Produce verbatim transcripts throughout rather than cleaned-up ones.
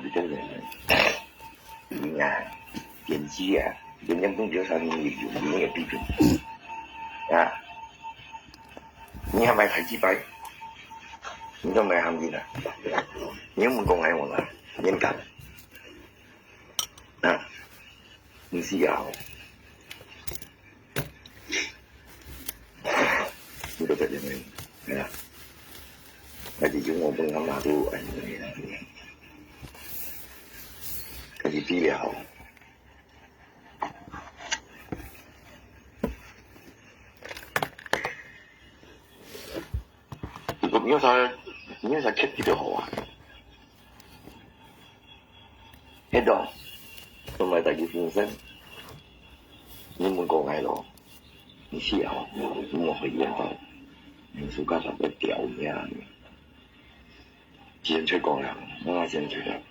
个人，你啊，年纪啊，人家不觉得你有有那个病啊，你还买台积牌，你都买行情啊？你有没有讲哎我啦？你敢啊？你是啊？你都在这边，哎呀，那你就我不能拿住哎，可以比了。你有啥，你有啥客气就好啊。迄种，同埋大家分身，你们讲哎咯，你是啊，你们会用到，你自家才会掉呀。之前吹过了，我之前吹了，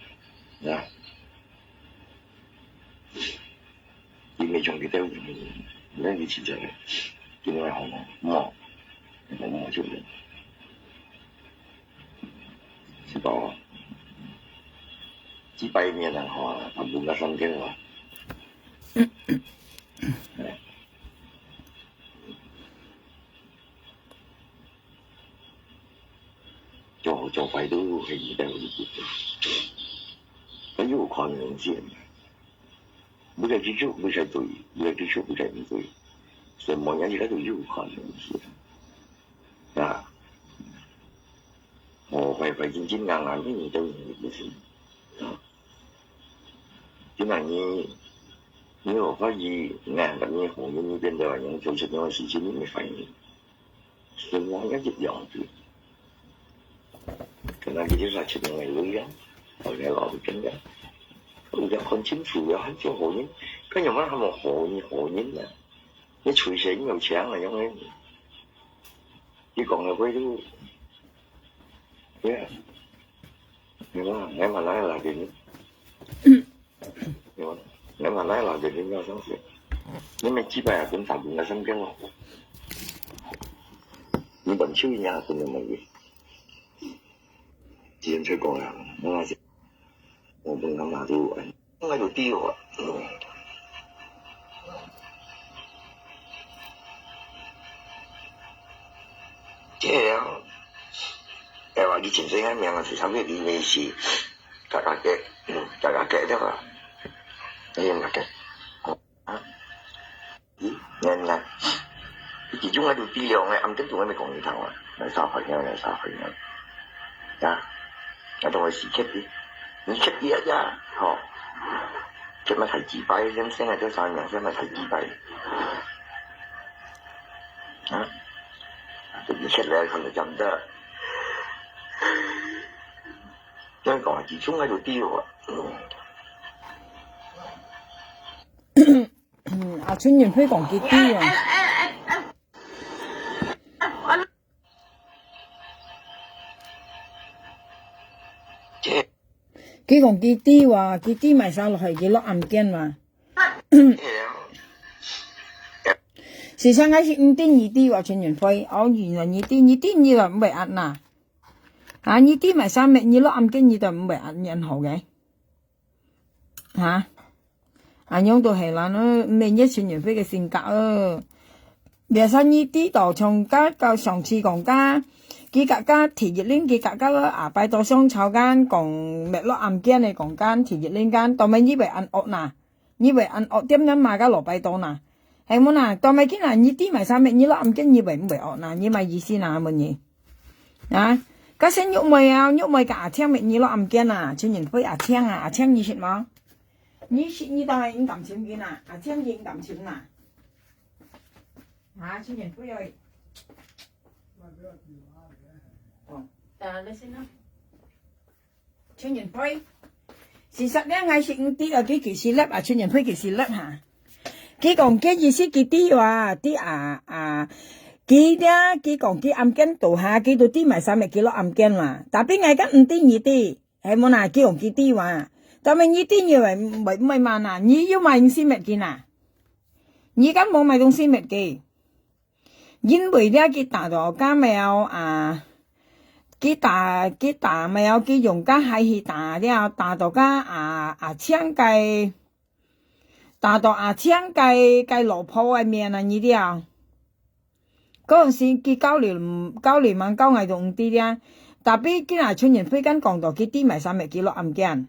啊。 因为从佢兜，那你真正个，今日好无？无，无就无，是吧？几百年了哈，他不那上天了。哎。 做，做坏都係一定會，佢有可能性。不係基督，不係罪，不係基督，不係罪。什麼樣一個都有可能性。啊，哦，壞壞真真硬硬，你都不行。啊，今日你，你有發現，那，你後面你變得好像做出那種事情，你沒反應。 生活也一樣子。可能佢就係出名个女人，後來老實講个，佢也看清楚，也很做好人，佢又乜還無好人好人呢？你隨時有錢啊，因為你講个話都，對啊，你看，你看哪個來的呢？ 你看，你看，來了，就人家相信。你們幾百啊，跟打工个相干咯。你本就人家真的沒有。之前吹過了，我那些，我不能拿住，哎，那就低我。這樣，哎，我以前這樣名字，上面裡面是，大家给，嗯，大家给的吧。哎呀，那个，啊，咦，原来，其中還有低了，哎，俺跟同学们讲一趟啊，来啥朋友，来啥朋友，呀，那都会死去的，你去的呀，吼，这么才几百，现在都三年，这么才几百。 啊？你起来看到真的，要讲集中个就对了。嗯，啊，陈云飞讲佢知啊。这佢讲佢知哇，佢知埋晒落去，佢落案件哇。 事實上，𠊎係毋知你知哇，陳雲輝。哦，原來你知，你知你就毋會恁呐。啊，你知埋啥物，你落案件你就毋會恁，恁好个。哈？恁樣都係啦，毋係你陳雲輝个性格哦。Biasa你知道，像該，該上次講該，佢甲，甲第一輪，佢甲，甲啊，拜託上朝間講，滅落案件个講間，第一輪間，當然你會恁惡呐。 你會恁惡點樣嘛个老拜託呐？係無呐？當然緊啊，你知埋啥物，你落案件你會毋會惡呐？你麼意思呐？問你。啊？該先玉妹啊，玉妹甲阿青乜你落案件啊？陳雲輝阿青啊，阿青你識無？你識你當然應該尋佢呐，阿青你應該尋呐。啊，陳雲輝哦。哦，呃，你先啦。 陳雲輝，事實咧，𠊎係毋知啊，佢幾時粒啊，陳雲輝幾時粒哈。佢講佢意思佢知啊，知啊，啊，佢咧，佢講佢案件到哈，佢都知埋啥物，佢落案件嘛。Tapi𠊎敢毋知你知，係無呐？佢講佢知哇。Tapi你知你會，會，會嘛呐？你又嘛應信乜佢呐？你敢無買東西乜佢？ 因為了佢打到甲苗啊，佢打，佢打，毋係哦，佢用該鞋去打了，打到該阿，阿青个，打到阿青个，个老婆个面啊，你知啊。嗰陣時佢交流，交流吂交，𠊎都毋知了。Tapi今日陳雲輝敢講到佢知，買衫仔佢落暗間。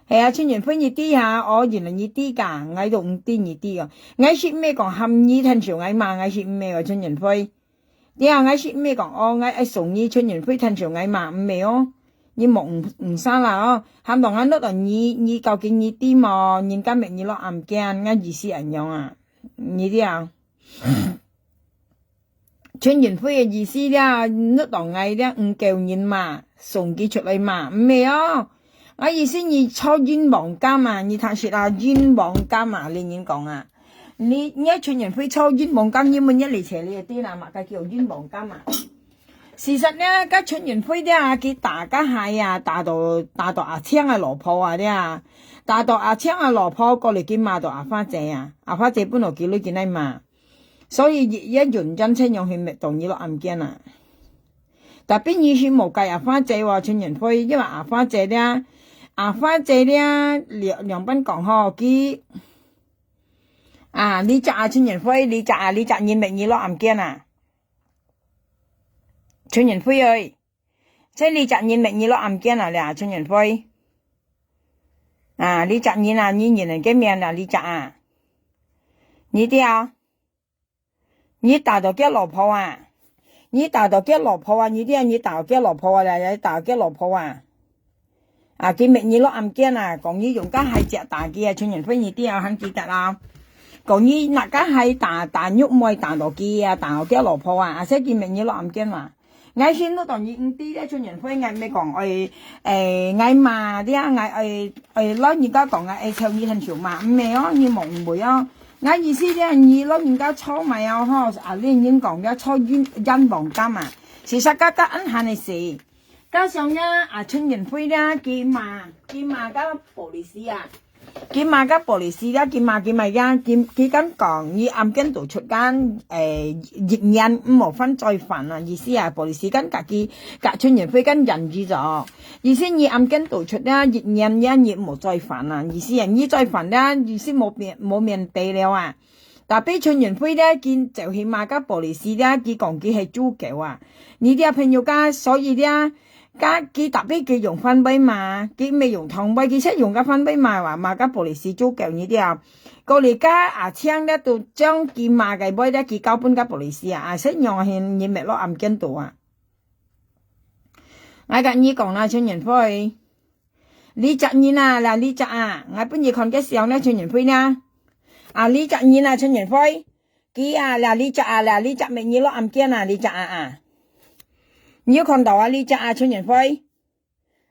係啊，陳雲輝你知哈，哦，原來你知个，𠊎都毋知你知哦。𠊎係毋係講喊你𢯭手𠊎嘛，𠊎係毋係哦，陳雲輝。對啊，𠊎係毋係講，哦，𠊎愛送你陳雲輝𢯭手𠊎嘛，毋係哦。你莫毋，毋salah哦，喊到𠊎落到你，你究竟你知無？人家搣你落暗間，𠊎意思恁樣啊，你知啊？ 陳雲輝个意思了，你當𠊎了毋夠人嘛，送佢出來嘛，毋係哦。𠊎意思你坐冤枉監啊，你聽識啊，冤枉監啊，你人講啊。你，你陳雲輝坐冤枉監，你問一嚟切你就知啦嘛，該叫冤枉監啊。事實呢，該陳雲輝了，佢打該鞋啊，打到，打到阿青个老婆啊了，打到阿青个老婆，過來佢罵到阿花姐啊，阿花姐本來佢女佢來罵。 所以一，一用針先用去搣到你落暗間啊。Tapi你係無怪阿花姐哦，陳雲輝，因為阿花姐了，阿花姐了，兩，兩般講吼，佢，啊，你隻啊，陳雲輝，你隻啊，你隻人搣你落暗間啊。陳雲輝欸， 這你隻人搣你落暗間啊了，陳雲輝。啊，你隻人啊，你認人个面啊，你隻啊。你知啊？你打到佢老婆啊？你打到佢老婆啊？你知啊？你打到佢老婆啊？了，你打到佢老婆啊？啊，佢搣你落暗間啊，講你用該鞋跡打佢啊，陳雲輝，你知啊？還記得啊？講你拿該鞋打，打玉妹打到佢啊，打到佢老婆啊，啊，所以佢搣你落暗間嘛。 𠊎係落到你毋知了，陳雲輝，𠊎毋係講愛，誒，𠊎罵了，𠊎愛，愛摎人家講𠊎愛臭你𢯭手嘛，毋係哦，你莫誤會哦。𠊎意思了，你摎人家坐埋哦吼，啊，你人講了坐冤，冤枉監啊，事實該，該恁閒个事。加上了，啊，陳雲輝了，佢罵，佢罵該polisi啊， 佢罵該polisi了，佢罵佢罵呀，佢，佢敢講，你暗間都出監，誒，一年毋好犯再犯啊，意思啊，polisi敢甲佢，甲陳雲輝敢嚴厲咗。意思你暗間都出了，一年呀，你毋好再犯啊，意思啊，你再犯了，意思無面，無面白了啊。Tapi陳雲輝了，佢就去罵該polisi了，佢講佢係豬狗啊。你這朋友家，所以了， 該佢tapi佢用番麥嘛，佢毋係用糖味，佢識用个番麥嘛，話罵个polisi豬狗你知啊。過來該阿青咧，都將佢罵个味咧，佢交分个polisi啊，啊，識用个人，人搣落暗間肚啊。𠊎甲你講啦，陳雲輝，你隻人啊，啦，你隻啊，𠊎分你看个相咧，陳雲輝啦。啊，你隻人啊，陳雲輝， 佢啊，啦，你隻啊，啦，你隻搣你落暗間啊，你隻啊啊。你有看到啊，你隻啊，陳雲輝？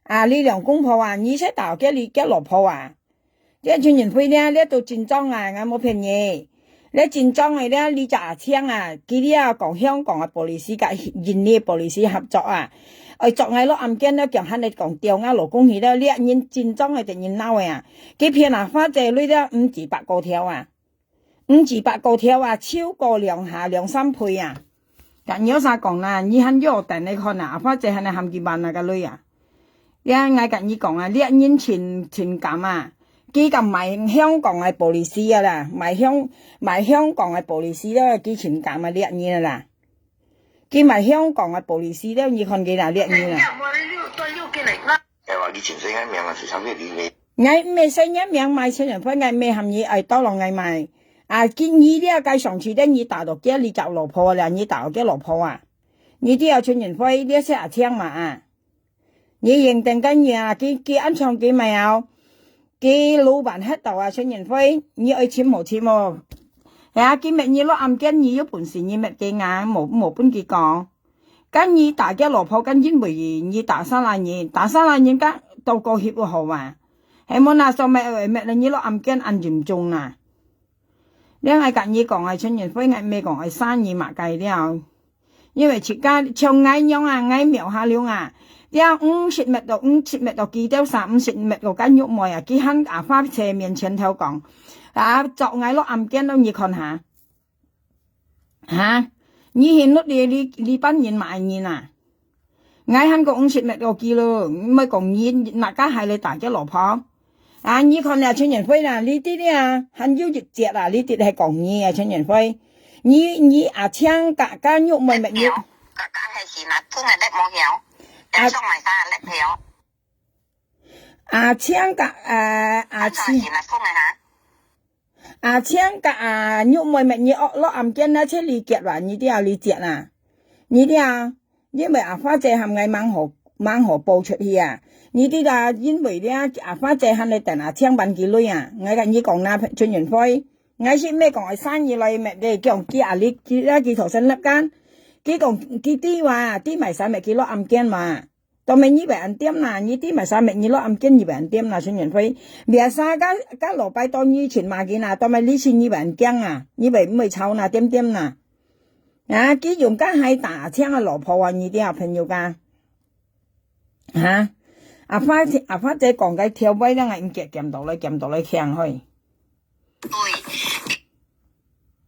啊，你兩公婆啊，你識打佢，你个老婆啊？這陳雲輝呢，這都真裝啊，𠊎無騙你。這真裝个呢，你隻阿青啊，佢這講香港个polisi甲印尼polisi合作啊，愛捉𠊎落暗間了，強喊你講丟𠊎老公去了，這人真裝个，得人惱个啊。佢騙啊，花姐鐳了五至八個條啊。 五至八個條啊，超過兩下兩三倍啊。甲你有啥講啦？你還要等你看啊，阿花姐還來喊佢還那个鐳啊。這𠊎甲你講啊，這人真，真敢啊！佢敢賣香港个polisi啊啦，賣香，賣香港个polisi了，佢真敢啊，這人啊啦。佢賣香港个polisi了，你看佢啦，這人啊。 哎呀，你真係个名啊，是上面你你。𠊎毋係姓个名，賣陳雲輝，𠊎毋係喊你愛tolong𠊎賣。啊，今你了該上次咧，你打到佢，你隻老婆了，你打到佢老婆啊。你知啊，陳雲輝，你識阿青嘛啊？你認定个你啊，佢，佢安全佢賣哦，佢老闆核到啊，陳雲輝，你愛尋無尋哦？係啊，佢搣你落暗間，你有本事你搣佢硬，無，無分佢講。 該你打佢老婆，該因為你打salah人，打salah人該到過去會好啊？係無那所搣，搣了你落暗間恁嚴重啊？這𠊎甲你講啊，陳雲輝，𠊎毋係講愛殺你麼个了。因為自家像𠊎樣啊，𠊎苗下龍啊，這五十metro，五十metro幾條沙，五十metro該玉妹啊，佢還阿花姐面前頭講，啊，捉𠊎落暗間咯，你看下。 哈？你係落你，你，你班人麼个人啊？ 𠊎還講毋識搣到佢咯，毋係講你哪家害來打佢老婆。啊，你看了陳遠輝啦，你知啦，還有一節啊，你知係講你啊，陳遠輝。你，你阿青甲，甲玉妹搣你。甲，甲係是哪通个咧無曉，啊，上來啥咧曉。阿青甲，啊，阿青。係哪通个哈？ 阿青甲啊，玉妹搣你落，落暗間啊，切理解啦，你都要理解啦。你都要，因為阿花姐喊𠊎吂好，吂好報出去啊。你都啊，因為咧，阿花姐喊你等阿青還佢鐳啊。𠊎甲你講啦，陳遠輝，𠊎係毋係講愛生意來搣个，講佢啊，你，佢啊，佢頭先粒間，佢講，佢知哇，知買衫搣佢落暗間嘛。 當然你會恁點啦，你知買衫搣你落暗間你會恁點啦，陳遠輝。別儕甲，甲老伯當你尋罵佢啦，當然你係你會恁驚啊，你會，毋會吵啦，點點啦。啊，佢用甲害打青个老婆啊，你知啊，朋友家。哈？阿花，阿花姐講个條尾，咱个毋結減到來，減到來強去。對。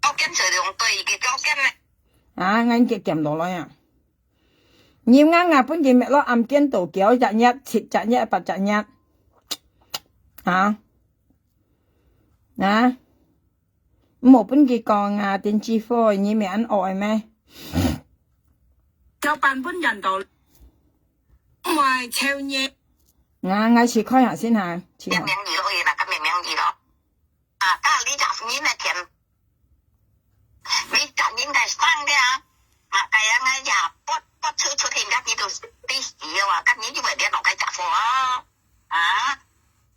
高減水量對，佢高減呢。啊，𠊎結減到來啊。 你啱啊，分佢搣落暗間度，九隻月、七隻月、八隻月。啊？啊？毋好分佢講啊，電子火，你毋係恁惡个咩？老闆分人到，我愛抽你。啊，𠊎試看下先哈，試看。明明你咯，伊那个明明你咯。啊，甲你十年个錢。 你甲人家生了，嘛，哎呀，哎呀，不，不出，出去，甲你都死死了啊，甲你又會聯絡該家伙啊？啊？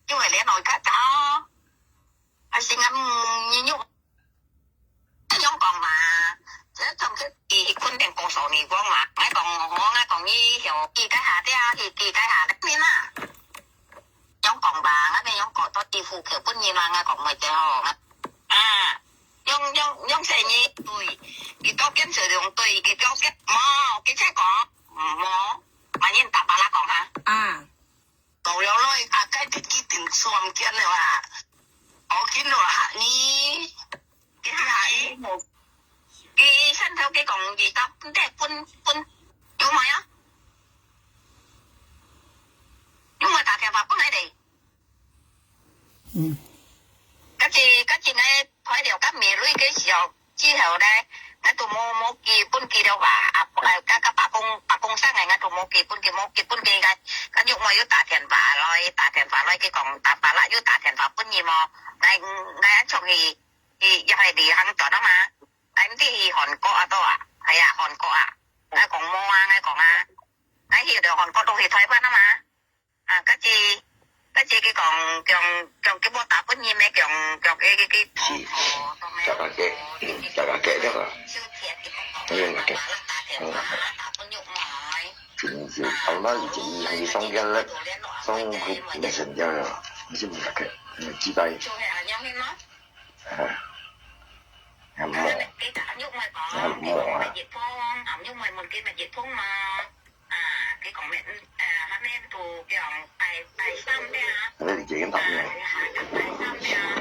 又會聯絡該家伙？啊，是啊，嗯，你又，你用講嘛？這種是，伊訓練高手，你講嘛？𠊎講，哦，𠊎講你曉，記該下，對啊，去記該下，你啊。 用講吧，𠊎等用講到地府去分人啊，𠊎講毋會得哦。啊，用，用，用細義，對，佢到見水龍對，佢到見，無，佢才講，無，嘛人打巴拉講哈。啊。到了來，啊，該日佢定雙見了啊。我見了啊，你，佢係，佢先頭佢講，佢到，分，分，分，有無啊？ 因為打電話分佢哋。嗯。該次，該次呢，開了甲美瑞个時候，之後呢，𠊎都無，無寄分佢了吧？啊，啊，甲，甲伯公，伯公生个，𠊎都無寄分佢，無寄分佢个。甲玉妹又打電話來，打電話來，佢講，打電話又打電話分你無？𠊎，𠊎出去，去，又係旅行團啊嘛。𠊎毋知去韓國啊，到啊，係啊，韓國啊。𠊎講無啊，𠊎講啊。 𠊎去到韓國落去台灣啊嘛。啊，該次，該次佢講，講，講，佢無打分人咩，講，講，佢，佢，佢，是，哦，大家嘅，嗯，大家嘅，對吧？哎呀，那个，嗯，那个。真是，後來以前佢上街咧，上去變成這樣了，你是不是那个？嗯，期待。 啊，還無，還無啊。啊，你這个答案，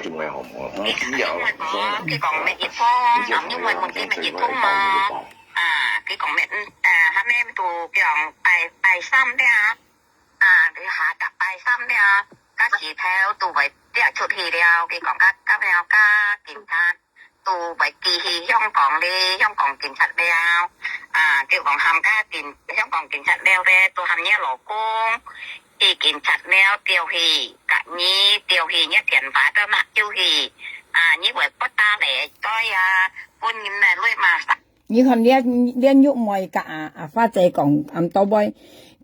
中國好無？我知啊，我知啊。啊，佢講咩？嗯，啊，下面都講拜，拜三了。 啊，你下逐拜三了，該時頭都會跌出去了，佢講甲，甲了，甲警察都會寄去香港咧，香港警察了。啊，就講喊甲警，香港警察了咧，都喊你老公去警察了，調去，甲你調去，你電話都拿走去。啊，你會不打咧，對啊，本人來嘛， 你看，連，連玉妹甲阿，阿花姐講，暗到尾，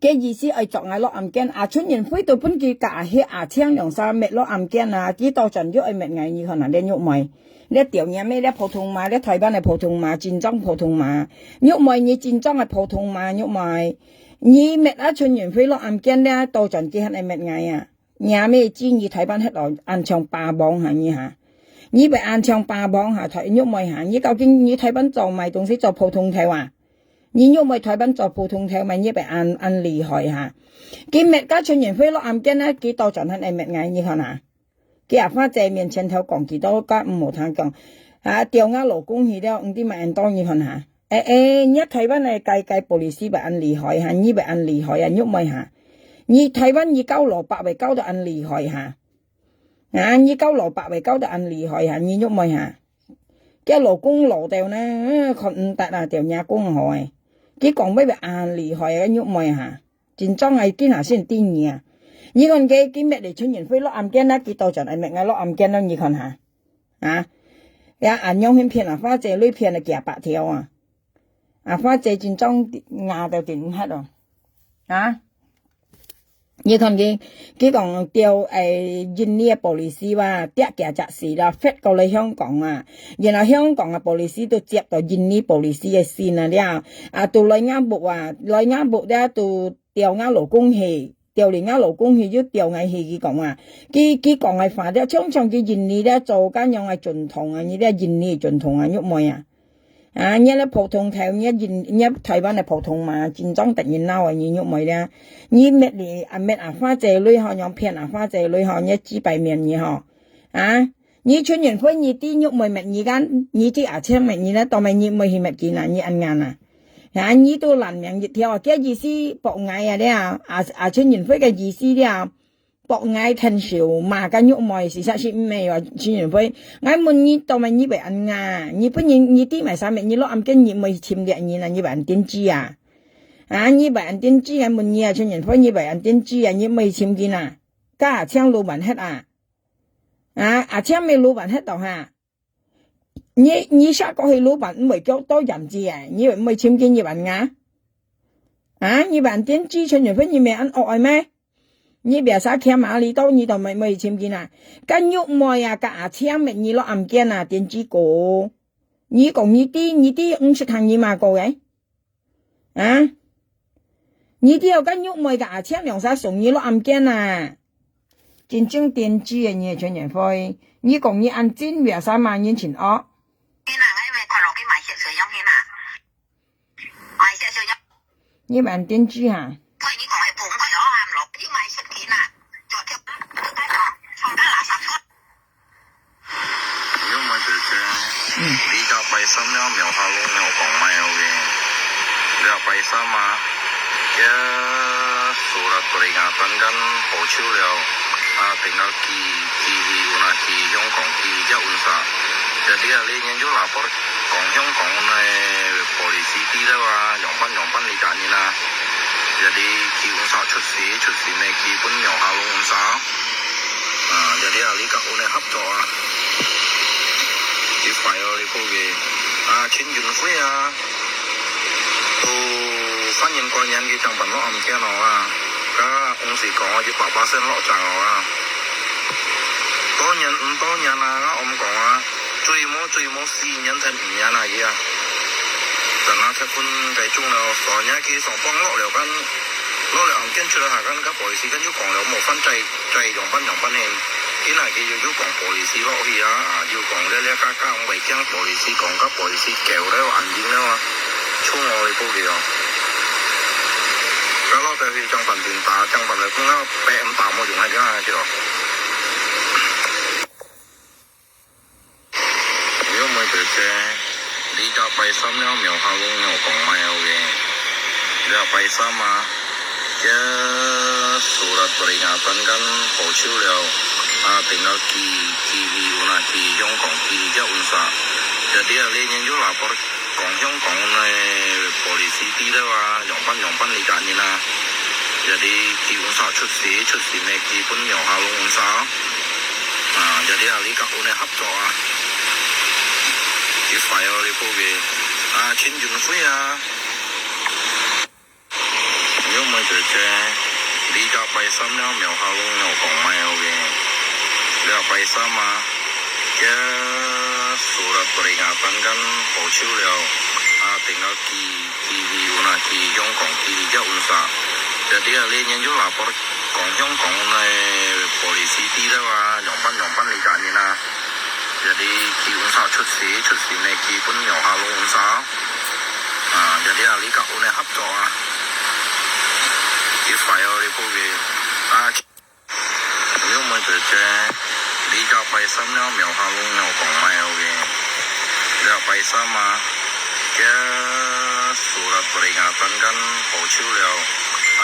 个意思愛捉𠊎落暗間，阿春英飛到分佢甲阿兄阿青兩儕搣落暗間啊，佢倒轉又愛搣𠊎，你看啊，連玉妹，這條命咩，這普通嘛，這台灣个普通嘛，真正普通嘛。玉妹，你真正个普通嘛，玉妹，你搣阿春英飛落暗間，這倒轉佢還愛搣𠊎啊。 若咩知你台灣歇落恁像霸王下你下，你會恁像霸王下，台玉妹下，你究竟你台灣做賣東西做普通頭啊？你玉妹台灣做普通頭嘛，你會恁，恁厲害下。佢搣甲全員飛落暗間啊，佢倒轉還愛搣𠊎，你看啊。佢阿花姐面前頭講，佢都甲毋好聽講，啊，調𠊎老公去了，毋知嘛恁多，你看下。誒誒，若台灣个該該police會恁厲害哈，你會恁厲害啊，玉妹哈。你台灣你教老伯會教到恁厲害哈。啊，你教老伯會教到恁厲害哈，你玉妹哈。佢老公老到呢，看毋得啊，條若公好誒。佢講會會恁厲害个玉妹哈。 真正个，今下先知你啊。你看佢今日來陳雲輝落案件啦，佢到轉來搣𠊎落案件咯，你看哈。啊，呀，恁樣去騙啊，花姐女騙啊，幾百條啊。啊，花姐真正牙到頂核咯。啊，你看佢，佢講調，誒，印尼个police哇，跌幾隻死啦，發過來香港啊。然後香港个police都接到印尼police个線啊了。啊，都來𠊎屋啊，來𠊎屋了，都 調𠊎老公去，調了𠊎老公去，又調𠊎去，佢講啊，佢，佢講个話，這像像佢印尼這做恁樣个總統啊，你這印尼總統啊，玉妹啊。啊，你這普通頭，你印，你台灣个普通嘛，真正得人惱啊，你玉妹這。你搣你，啊，搣啊，花姐女吼，樣騙啊，花姐女吼，你幾百面你吼。啊， 你陳雲輝，你知玉妹搣你kan，你知阿青搣你呢，到尾你毋會去搣佢啊，你恁硬啊。啊，你都爛命一條啊，佢意思駁𠊎啊，這啊，阿，阿陳雲輝个意思這啊，駁𠊎𢯭手，罵該玉妹，事實係毋係啊，陳雲輝。𠊎問你，到尾你會恁硬，你本人，你知麼儕搣你落案件，你毋會去尋這人啊，你會恁癲豬啊？啊，你會恁癲豬，𠊎問你啊，陳雲輝，你會恁癲豬啊，你毋會去尋佢啊？該阿青路慢核啊？ 啊，阿青乜老闆核到哈？你，你下過去老闆毋會叫到人知啊？你會毋會尋見你bạn啊？啊，你bạn tiên tri陳雲輝，你乜恁惡愛咩？你biasa徛哪裡到你都毋會尋見啊？該玉妹啊，該阿青乜你落案件啊，tiên tri哥。你講你知，你知，毋識聽你罵過个？ 啊？你知該玉妹个阿青兩儕送你落案件啊？真正tiên tri个你个陳雲輝，你講你恁真，為麼个罵人情惡？你哪个會看落去買色水用品啊？買色水用你蠻tiên tri哈。你買色品啊？做條，做該種，放到垃圾桶。 玉妹姐姐，嗯。你隻拜三了，廟下路有講麼个？這拜三啊，這surat peringatan kan好手了，啊，tinggal寄，寄去，有哪去香港寄，這unsa。Jadi啊，你人就lapor講香港个polisi知了啊，樣般樣般你責任啊。Jadi寄unsa出示，出示呢，寄分廟下路unsa。 啊，jadi啊，你甲阮个合作啊，你快哦，你過去啊，陳雲輝啊，都三年過年佢正辦落案件哦啊，甲阮是講哦，一百巴仙落正哦啊。多年毋多年啊，甲阮講啊，最無最無四年才五年啊，佢啊。等啊，才分該種了，所以佢上榜落了，敢落了案件出來下，敢甲polisi敢又講了，無翻債。 再樣般樣般呢，今下佢又又講polisi落去啊，啊，又講了了，甲甲毋會驚polisi，講甲polisi狗了，安靜了啊，衝我哩過去哦。甲落到去正辦定打，正辦了，講啊，白毋打無用啊，這樣啊，就。 玉妹姐姐，你甲拜三了廟下路有講麼个？這拜三啊，這surat peringatan kan好手了，啊，tinggal寄，寄去，有哪去香港寄，這unsa。Jadi啊，你人就lapor講香港个polisi知了啊，樣般樣般你責任啊。Jadi寄unsa出示，出示呢，寄分廟下路unsa。 啊，jadi啊，你甲阮个合作啊，你快哦，你過去啊，陳雲輝啊。玉妹姐姐，你甲拜三了廟下路有講麼个？這拜三啊，這surat peringatan kan好手了，啊，tinggal寄，寄去，有哪去香港寄，這unsa。Jadi啊，你人就lapor講香港个polisi知了啊，樣般樣般你責任啊。Jadi寄unsa出示，出示呢，寄分廟下路unsa。啊，jadi啊，你甲阮个合作啊，你快哦，你過去啊。玉妹姐姐，你甲拜三了廟下路有講麼个？這拜三啊，這 Boleh ngatan kan bocil liao,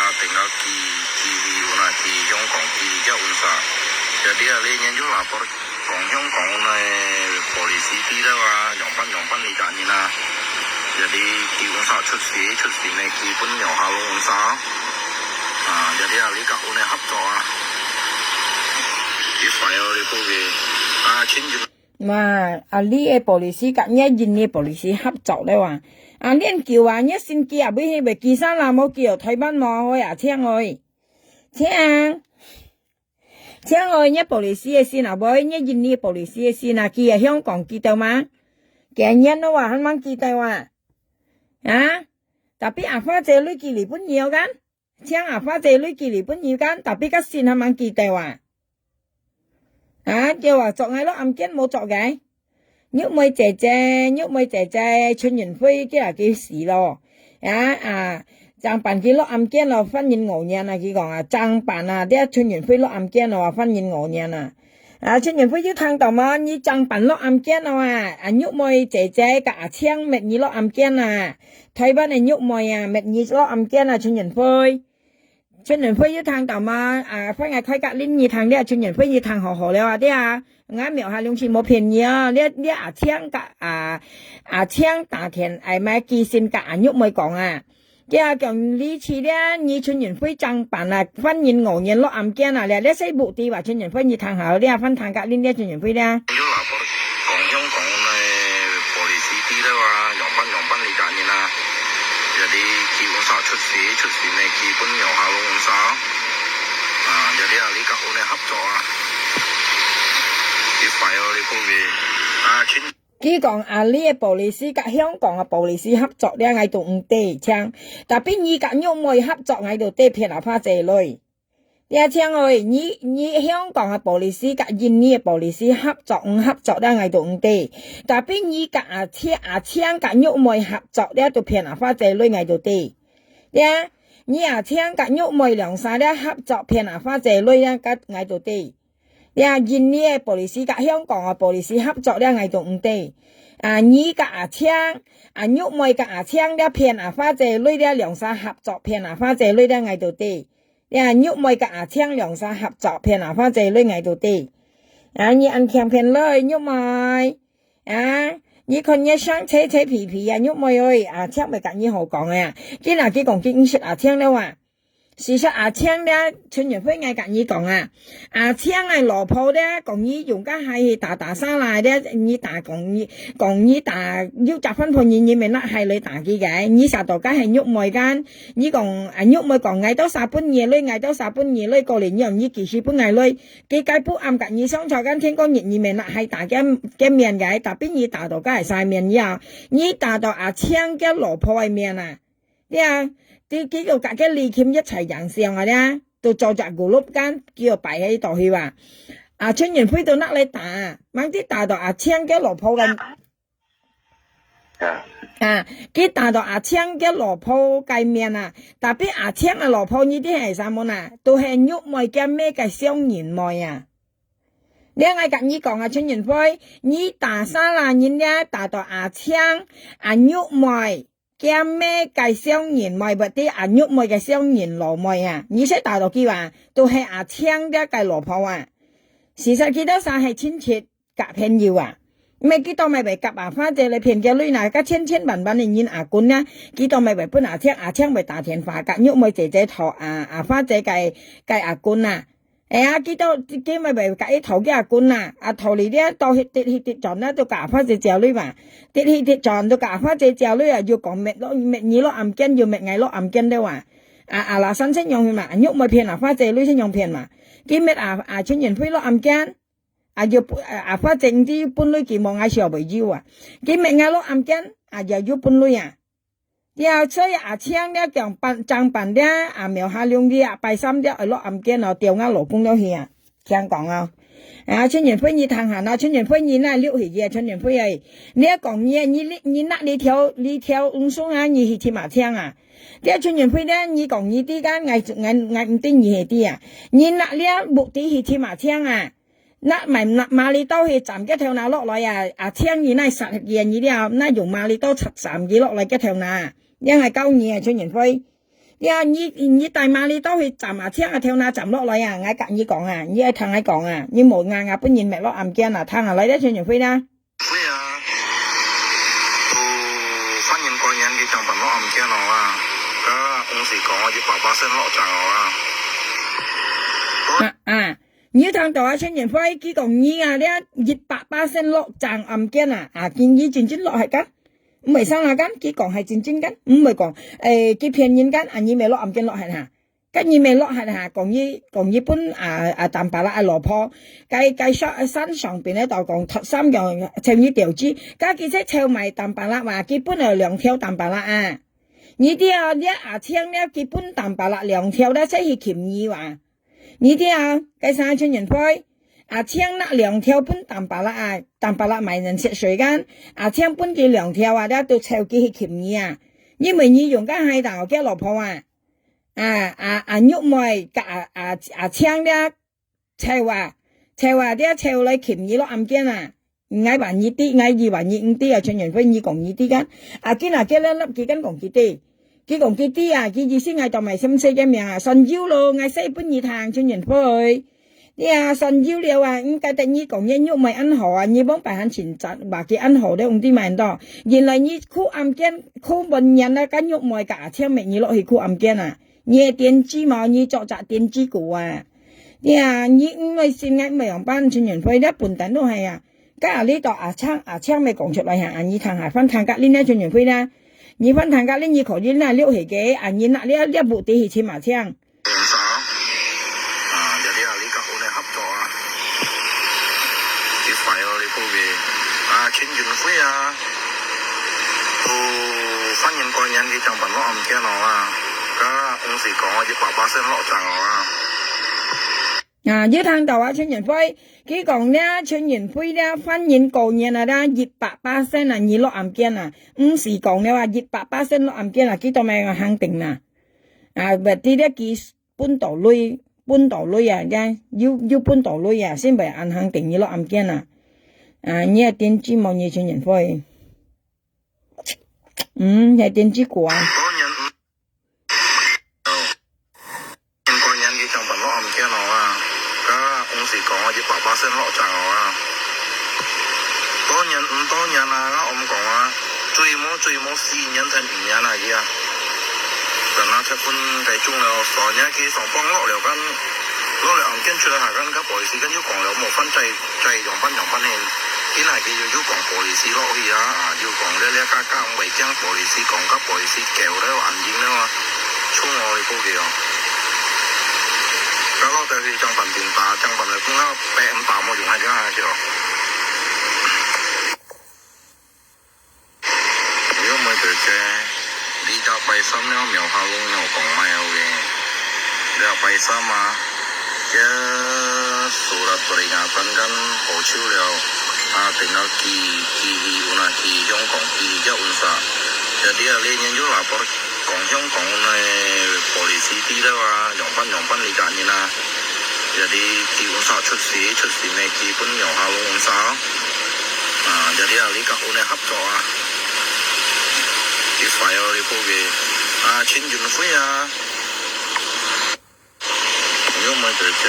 ah, tinggal di, di Viuna, di Hong Kong, di Jaunsa. Jadi, ali nyan juga lapor kong Hong Kong na polisi ti da wa, yong pan, yong pan li ka ni na. Jadi, di Unsa chut si, chut si ne, di pun yong halong Unsa. Ah, jadi, ali ka une hap to ah. Di file li ko ge. Ah, chin jin. 嘛，啊，你个policy甲若印尼个policy合作了啊。啊，恁久啊，若新機啊，尾去袂記啥啦，無記哦，台灣無，好啊，請哦。請，請哦，若policy个先啊，無，若印尼个policy个先啊，記啊，香港記得嗎？幾年了啊，還吂記得啊？啊？Tapi apa姐你記日本有kan？ 請阿花姐你寄日本語間，tapi个信還吂寄到啊？啊，叫啊，做𠊎落案件無做个。玉妹姐姐，玉妹姐姐，陳雲輝佢啊，佢死咯。啊，啊，正辦佢落案件咯，犯人五年啊，佢講啊，正辦啊，這陳雲輝落案件咯，犯人五年啊。 啊，陳雲輝有聽到無？你正辦落案件哦啊！啊，玉妹姐姐甲阿青搣你落案件啊！台灣个玉妹啊，搣你落案件啊，陳雲輝。陳雲輝有聽到無？啊，歡迎開甲恁你聽了，陳雲輝你聽好好了啊，對啊。𠊎廟下兩次無騙你哦，你，你阿青甲，啊，阿青打電，哎，買寄信甲阿玉妹講啊。 佢啊講你去了，你陳雲輝正辦啊，犯人五年落案件啊，了，了，細目的吧，陳雲輝你聽好了，犯聽甲恁了陳雲輝了。講香港个policy的話，用辦，用辦理責任啊。Jadi，基本上出事，出事呢，基本上下落咁少。啊，jadi啊，你甲我呢合作啊。你快哦，你講个。啊，陳 佢講啊，你个policy甲香港个policy合作了，𠊎都毋知，請。Tapi你甲玉妹合作，𠊎都知騙阿花姐鐳。你啊，請哦，你，你香港个policy甲印尼个policy合作，毋合作了，𠊎都毋知。Tapi你甲阿青，阿青甲玉妹合作了，都騙阿花姐鐳，𠊎都知。你啊，你阿青甲玉妹兩儕了合作，騙阿花姐鐳了，甲𠊎都知。 呀，印尼个policy甲香港个policy合作了，𠊎都毋知。啊，你甲阿青，啊，玉妹甲阿青了騙阿花姐鐳了，兩儕合作騙阿花姐鐳了，𠊎都知。呀，玉妹甲阿青兩儕合作騙阿花姐鐳，𠊎都知。啊，你恁強騙鐳，玉妹。啊，你看你生青青皮皮啊，玉妹哦，阿青毋甲你好講个啊。佢若佢講佢毋識阿青了啊。 事實阿青了，陳雲輝𠊎甲你講啊，阿青个老婆了，講你用甲害去打打殺啦了，你打講你，講你打，有隻番婆你，你毋係拿害來打佢个，你寫到該係玉妹間，你講，啊，玉妹講，𠊎都寫分你鐳，𠊎都寫分你鐳，過來你用你幾時分𠊎鐳，佢該不暗甲你相吵間，天光日你毋係拿害打佢，佢面个，tapi你打到該係啥面呀？你打到阿青个老婆个面啊！ 了，佢，佢就甲个李琴一齊影相啊了，都做隻group間，佢就擺喺度去哇。啊，陳雲輝都拿來打，吂知打到阿青个老婆个，啊。啊，佢打到阿青个老婆个面啊，tapi阿青个老婆你知係啥物啊？都係玉妹个妹个小人妹啊。了，𠊎甲你講啊，陳雲輝，你打殺啦人了，打到阿青，啊，玉妹， 个妹个小人妹，或者阿玉妹个小人老妹啊，你識打到佢哇？都係阿青了个老婆啊。事實佢兜儕係親戚甲朋友啊。毋係佢兜毋會甲阿花姐來騙个鐳啦，甲千千萬萬个人阿公啊，佢兜毋會分阿青，阿青會打電話甲玉妹姐姐討阿，阿花姐个，个阿公啊。 哎呀，佢兜，佢毋會甲佢討佢阿公啊，啊，討你了，到去跌去跌轉啊，都甲阿花姐借鐳嘛。跌去跌轉都甲阿花姐借鐳啊，又講搣落，搣你落案件，又搣𠊎落案件了啊。啊，啊，啦，三千樣去嘛，玉妹騙阿花姐，鐳千樣騙嘛。佢搣啊，啊，陳雲輝落案件，啊，又，啊，阿花姐毋知分鐳佢無，𠊎想袂有啊。佢搣𠊎落案件，啊，又有分鐳啊。 了，所以阿青了，強辦，正辦了，啊，廟下兩日啊，拜三了，愛落案件哦，調𠊎老公了去啊，聽講哦。啊，陳雲輝你聽下喏，陳雲輝你那溜去个，陳雲輝哎，你講你，你，你，你拿你條，你條運送啊，你去尋阿青啊。這陳雲輝呢，你講你知个，𠊎，𠊎，𠊎毋知你係知啊。你拿了目的去尋阿青啊。 拿，買，拿馬里刀去斬佢頭那落來啊，啊，青你那殺佢啊，你了，拿用馬里刀斬，斬佢落來佢頭那。這𠊎教你啊，陳仁輝。這啊，你，你帶馬里到去斬啊，請啊，跳那斬落來啊，𠊎佮你講啊，你愛聽𠊎講啊，你無𠊎，𠊎分人滅落案件啊，聽啊，來咧，陳仁輝啦。會啊，都犯人過年佢正辦落案件哦啊，該毋使講啊，一百巴仙落正哦啊。啊，啊，你有聽到啊，陳仁輝，佢講你啊，這一百巴仙落正案件啊，啊，佢，你真正落係kan？ 毋會生啦kan，佢講係真正kan，毋會講，誒，佢騙人kan，啊，你乜落案件落忒哈。該你乜落忒哈，講你，講你分啊，啊，Tampalak个老婆，該，該上，山上邊个就講，托三樣，湊你條子，該佢就湊埋Tampalak哇，佢分了兩條Tampalak啊。你知啊，這阿青了，佢分Tampalak兩條了，就去尋你哇。 你知啊，該生陳仁輝，阿青拿兩條分Tampalak啊，Tampalak買人食水kan，阿青分佢兩條啊，這都湊佢去尋你啊。因為你用該海膽叫老婆啊，啊，啊，啊，玉妹佮阿，啊，阿青這湊啊，湊啊，這湊來尋你落案件啊。 𠊎話你知，𠊎以為你毋知啊，陳仁輝，你講你知kan。啊，佢那佢那佢kan講佢知。佢講佢知啊，佢意思𠊎當埋心細个名啊，算有咯，𠊎寫分你聽，陳仁輝。你啊，算有了啊，毋怪得你講你玉妹恁好啊，你往擺還尋找，話佢恁好了，毋知買到。原來你苦案件，苦半年啊，佮玉妹佮阿青乜你落去苦案件啊。你个電子無，你作隻電子股啊。你啊，你毋會信𠊎毋會樣般，陳仁輝，你笨蛋都係啊。 該阿里到阿青，阿青乜講出來哈，啊，你聽下，翻聽隔離呢，陳仁輝呢？你翻聽隔離，你可能呢，了解个，啊，你拿了，了目的去尋阿青。啊，jadi阿里佮我呢合作啊，佢快哦，你估佢，啊，陳仁輝啊，都三年過年佢正辦落案件哦啊，該毋使講哦，一百巴仙落正哦啊。 啊，有聽到啊，陳仁輝，佢講呢，陳仁輝呢，犯人過年啊，這一百巴仙啊，你落案件啊，毋使講了啊，一百巴仙落案件啊，佢都乜肯定啦。啊，berarti呢，佢分到鐳，分到鐳啊，這有，有分到鐳啊，先會恁肯定你落案件啊。啊，你个電子無，你陳仁輝。嗯，係電子股啊。 過年佢正辦落案件哦啊，該毋使講哦，一百巴仙落正哦啊。過年毋過年啊，𠊎毋講啊，最無最無四年才五年啊，佢啊。等下才分該種了，所以佢上榜落了kan，落了案件出來下kan，該polisi kan又講了，無犯罪，罪樣般樣般呢。佢那佢又又講polisi落去啊，啊，又講了了，加加毋會驚polisi，講甲polisi狗了，安靜了啊。 衝哦，你估佢哦。該落得去正辦定打，正辦來分啊，白人打無用啊，這樣就。你有無姐姐？你隻拜三了，廟下弄有講咩好个？你隻拜三啊，這surat peringatan kan好手了，啊，定到寄，寄去，有哪去香港，寄去隻溫莎。Jadi啊，你年有lapor 講香港个polisi知了啊，樣般樣般你責任啊。Jadi佢溫莎出事，出事呢，佢分樣下弄溫莎哦。啊，jadi啊，你佮阮个合作啊，佢快哦，你估佢啊，陳俊輝啊。 有無姐姐？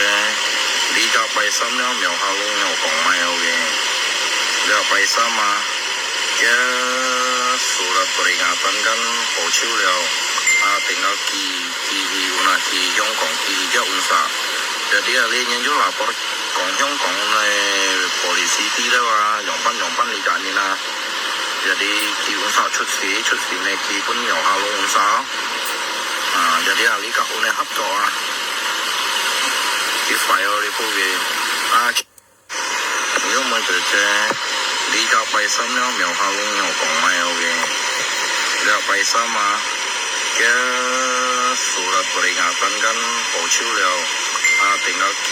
你隻拜三了，廟下弄有講咩好个？你隻拜三啊，這surat peringatan kan好手了，啊，定到寄，寄去有哪去香港，寄去隻溫莎。Jadi啊，你年有lapor講香港个polisi知了啊，樣般樣般你責任啊。 Jadi佢溫莎出事，出事呢，佢分樣下弄溫莎。啊，jadi啊，你佮阮个合作啊，佢快哦，你估佢啊，有無姐姐？你隻拜三了，廟下弄有講咩好个？你隻拜三啊，這surat peringatan kan好手了，啊，定到寄，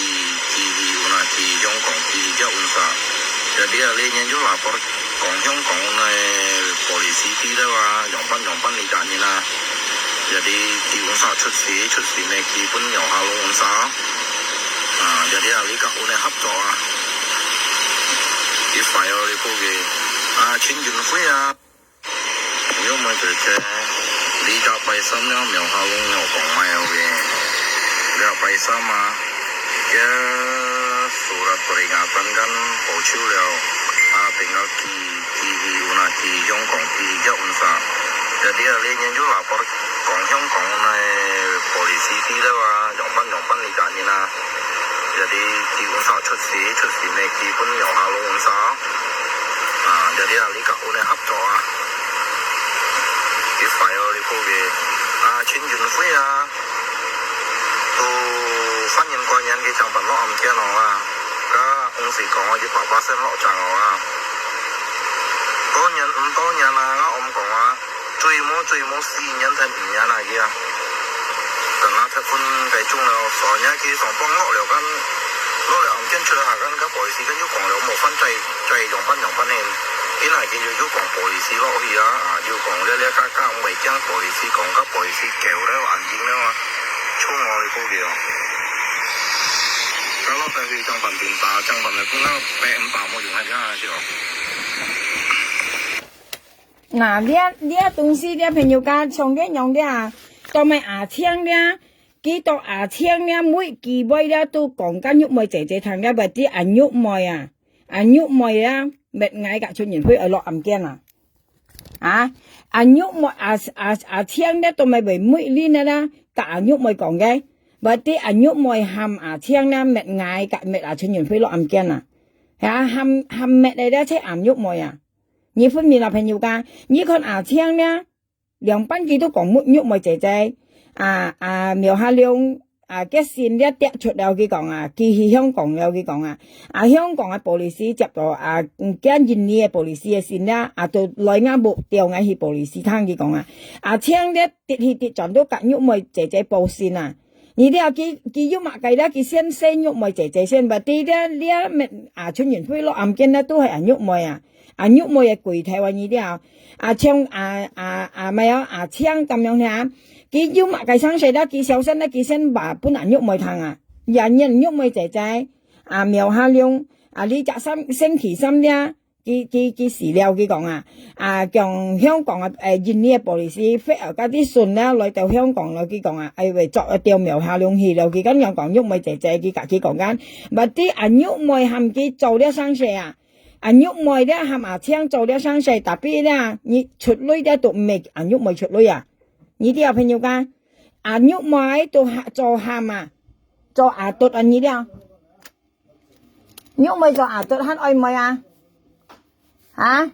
寄去有哪去香港，寄去隻溫莎。Jadi啊，你年有lapor 講香港个polisi知了啊，樣般樣般你責任啊。Jadi佢溫莎出事，出事呢，佢分樣下弄溫莎。啊，jadi啊，你佮阮个合作啊，佢快哦，你估佢啊，陳俊輝啊。有無姐姐？ Ri ca pai sam ya miau ha lung nyau kong mai au ve. Ri ca pai sam a, kia surat peringatan kan pau ciu liau. A, tinggal ki, ki hi una ki hiong kong ki kia unsa. Jadi a li nyen ju lapor kong hiong kong nai polisi ti liau a, yong pan yong pan li ka nyen a. Jadi ki unsa cut si, cut si ne ki pun miau ha lung unsa. A, jadi a li ka un ne hap co a. Ki fai o li ko ge. A, chin yun fui a. Tu fan yin kua nyan ki chang pan lo am kia no a. Ka ung si kong a ki pa pa sen lo chang o a. To nyan, um, to nyan a, nga om kong a. Chui mo, chui mo, si nyan then um nyan a ki a. Tang a thak kun kai chung lo, so nya ki song pong lo liao kan. Lo liao am kian chua ha kan ka polisi kan yu kong liao mo fan chai, chai yong pan yong pan hen. Ina ki yu yu kong polisi lo hi a, a, yu kong le le ka ka mui kiang polisi kong ka polisi kêu le an jing le a. Chung o li ko ge o. Ka lo tai hi chang pan tin ta, chang pan le kun na pe em pa mo yung ha jang a sio. 那，這，這東西，這朋友家，像這樣的啊，到尾阿青這，佢到阿青這，每機會這，都講甲玉妹姐姐聽這，或者阿玉妹啊，阿玉妹啊，搣𠊎甲陳仁輝愛落案件啊。啊，阿玉妹，啊，啊，阿青這，到尾會每日呢啦，甲阿玉妹講个，或者阿玉妹喊阿青這，搣𠊎甲搣阿陳仁輝落案件啊。啊，喊，喊搣个這，係阿玉妹啊。 你分明啦，朋友家，你看阿青呢，兩班佢都講玉，玉妹姐姐，啊，啊，苗下龍，啊，个信了跌出了，佢講啊，佢去香港了，佢講啊，啊，香港个police接到，啊，嗯，个印尼个police个信了，啊，都來𠊎屋，調𠊎去police廳，佢講啊，阿青呢，跌去跌轉都甲玉妹姐姐報信啊。 你這佢，佢有麼个咧？佢先先玉妹姐姐先吧。第一咧，這乜啊，陳仁輝落案件咧，都係阿玉妹啊，阿玉妹个鬼頭啊，你這啊，啊，像啊，啊，啊，毋係啊，阿青咁樣啊，佢有麼个生事咧？佢小心咧，佢先話分阿玉妹聽啊，也認玉妹姐姐，啊，苗下龍，啊，你隻三，星期三咧， 佢，佢，佢死了，佢講啊，啊，講香港个，誒，印尼个police，飛啊，甲啲船啦，來到香港了，佢講啊，哎喂，捉一條苗下龍去了，佢咁樣講，玉妹姐姐，佢甲佢講緊，berarti阿玉妹喊佢做了生事啊，阿玉妹咧喊阿青做了生事，tapi咧，你出鐳咧都毋係阿玉妹出鐳啊，你知啊，朋友家，阿玉妹都喊，做喊啊，做阿ตุ๊啊，你知啊。 玉妹做阿ตุ๊還愛妹啊？啊？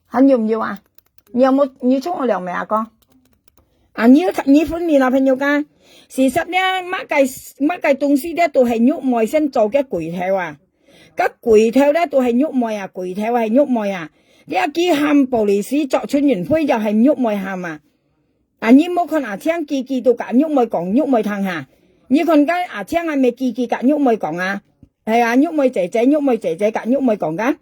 還有毋有啊？你有無，你沖我涼未啊，哥？啊，你，你分明啦，朋友家。事實呢，麼个，麼个東西呢，都係玉妹先做个鬼頭啊。个鬼頭呢，都係玉妹啊，鬼頭係玉妹啊。你啊，佢喊police捉陳仁輝就係玉妹喊啊。 啊，你莫看阿青佢，佢都甲玉妹講，玉妹聽下。你看該阿青還未佢，佢甲玉妹講啊？係啊，玉妹姐姐，玉妹姐姐甲玉妹講个。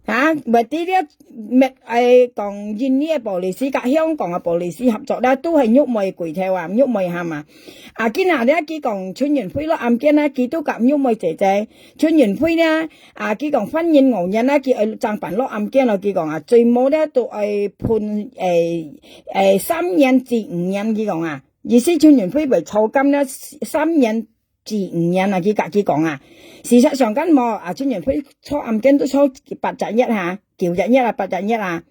啊，berarti這，乜，誒，講印尼个police甲香港个police合作啦，都係玉妹鬼頭啊，玉妹喊啊。啊，今下咧，佢講陳仁輝落案件啊，佢都甲玉妹姐姐，陳仁輝咧， 啊，佢講犯人五年啊，佢愛正辦落案件咯，佢講啊，最無咧都愛判，誒，誒，三年至五年，佢講啊，意思陳仁輝會坐監咧三年至五年啊，佢甲佢講啊。事實上間無啊，陳仁輝坐案件都坐八隻月哈，九隻月啊，八隻月啊，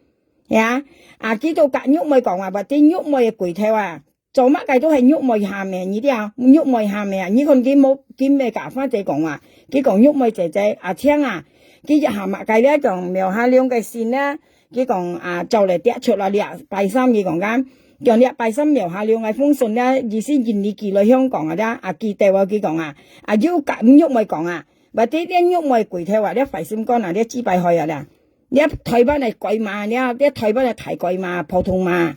係啊，啊，佢都甲玉妹講啊，或者玉妹个鬼頭啊， 做麼个都係玉妹喊个，你知啊？玉妹喊个啊！你看佢無，佢毋係甲花姐講啊，佢講玉妹姐姐，阿青啊，佢一下麼个咧，講苗下龍个信咧，佢講啊，照來跌出來，這拜三佢講緊，講這拜三苗下龍个封信咧，意思印尼寄來香港啊，這啊寄到啊，佢講啊，啊又甲玉妹講啊，berarti這玉妹鬼頭啊，這壞心肝啊，這幾百歲啊，這，這台灣个鬼嫲，這，這台灣个大鬼嫲，普通嫲。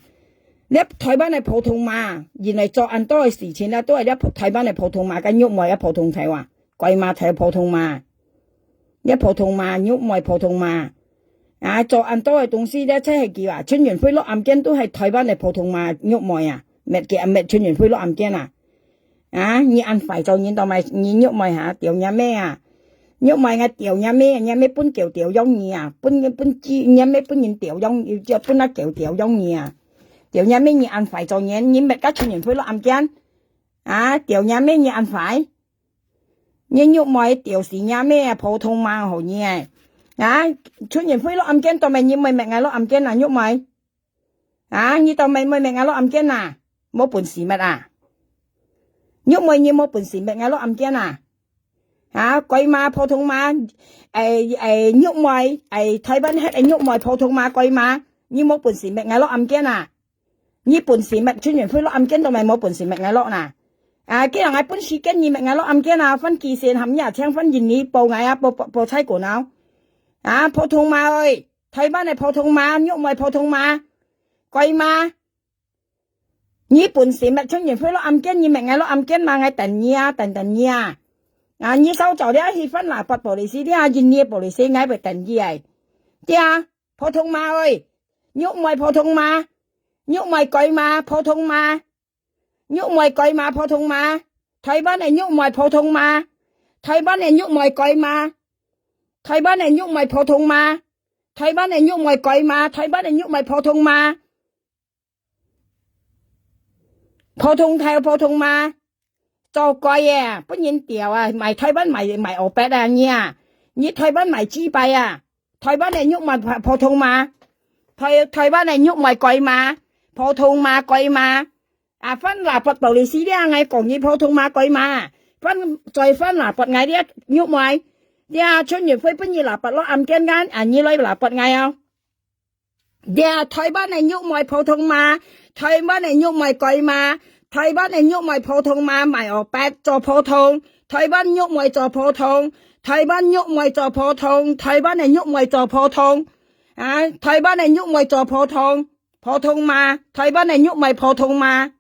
這台灣个普通嫲，原來做恁多个事情啊，都係這台灣个普通嫲，甲玉妹个普通頭啊，鬼嫲頭普通嫲，這普通嫲，玉妹普通嫲，啊，做恁多个東西咧，真係叫啊，陳仁輝落案件都係台灣个普通嫲，玉妹啊，搣佢啊，搣陳仁輝落案件啊。 啊，你恁壞做人，到尾你玉妹哈，吊若妹啊！玉妹啊，吊若妹，若妹分狗吊養你啊，分，分雞，若妹分人吊養，就分啊狗吊養你啊！吊若姆你恁壞做人，你搣个陳雲輝落暗間。啊，吊若姆你恁壞。你玉妹吊死若姆啊，普通話好你欸。啊，陳雲輝落暗間，到尾你妹搣𠊎落暗間啊，玉妹。啊，你到尾妹搣𠊎落暗間啊，無本事搣啊。玉妹你無本事搣𠊎落暗間啊。啊，鬼馬普通話，誒，誒，玉妹，誒，台灣核个玉妹普通話鬼馬，你無本事搣𠊎落暗間啊。你本事搣陳雲輝落暗間，到尾無本事搣𠊎落哪。啊，既然𠊎本事跟你搣𠊎落暗間啊，番幾線含呀，請番印尼報𠊎啊，報，報，報差館啊。啊，普通話喂，台灣个普通話，玉妹普通話，鬼馬。你本事搣陳雲輝落暗間，你搣𠊎落暗間嘛，𠊎等你啊，等等你啊。啊，你稍早了去番啦，不policy了，印尼policy，𠊎會等你哎。對啊，普通話喂，玉妹普通話，玉妹鬼馬普通話，玉妹鬼馬普通話，台灣个玉妹普通話，台灣个玉妹鬼馬，台灣个玉妹普通話，台灣个玉妹鬼馬，台灣个玉妹普通話。 普通頭普通嘛，做鬼啊，分人吊啊，賣台灣賣賣烏白啊，你啊，你台灣賣雞排啊，台灣个玉賣普通嘛，台台灣个玉賣貴嘛，普通嘛貴嘛，啊，分喇叭道理是這樣个，講你普通嘛貴嘛，分再分喇叭𠊎這玉賣，這春月輝分你喇叭落暗間間，啊，你來喇叭𠊎哦。 呀，台灣个玉妹普通嘛，台灣个玉妹貴嘛，台灣个玉妹普通嘛，賣烏白做普通，台灣玉妹做普通，台灣玉妹做普通，台灣个玉妹做普通，啊，台灣个玉妹做普通，普通嘛，台灣个玉妹普通嘛。